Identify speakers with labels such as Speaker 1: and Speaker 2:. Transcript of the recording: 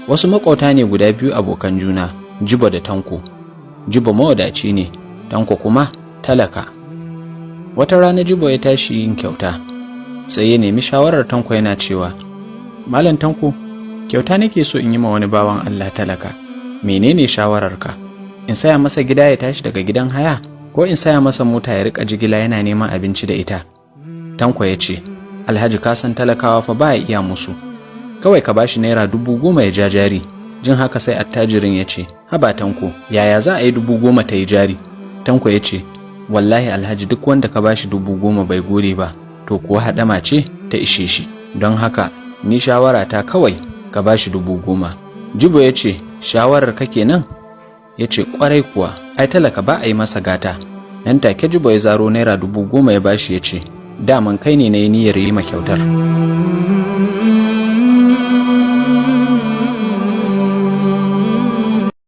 Speaker 1: Wasu maƙota ne guda biyu abokan juna, Jibo da Tanko. Jibo mawadaci ne, Tanko kuma talaka. Wata rana Jibo ya tashi yin kyauta, sai ya nemi shawarar Tanko yana cewa, "Malam Tanko, kyauta nake so in yi ma wani bawan Allah talaka. Menene shawararka? In saya masa gida ya tashi daga gidan haya, ko in saya masa mota ya rika jigila yana neman abinci da ita?" Tanko ya ce, "Alhaji, ka san talakawa fa ba ya iya musu. Kawai ka bashi ₦10,000 ya ja jari." Jin haka sai attajirin ya ce, "Haba Tanko, yaya za a yi 10,000 ta yi jari?" Tanko ya ce, "Wallahi Alhaji, duk wanda ka bashi 10,000 bai gode ba, to kuwa haɗama ce ta ishe shi. Don haka ni shawara ta kawai ka bashi 10,000." Jibo ya ce, "Shawarar ka kenan?" Ya ce, "Kwarai kuwa, ai talaka ba a yi masa gata." Nan take Jibo ya zaro ₦10,000 ya bashi ya ce, "Daman kai ne na yi niyyar yi ma kyautar."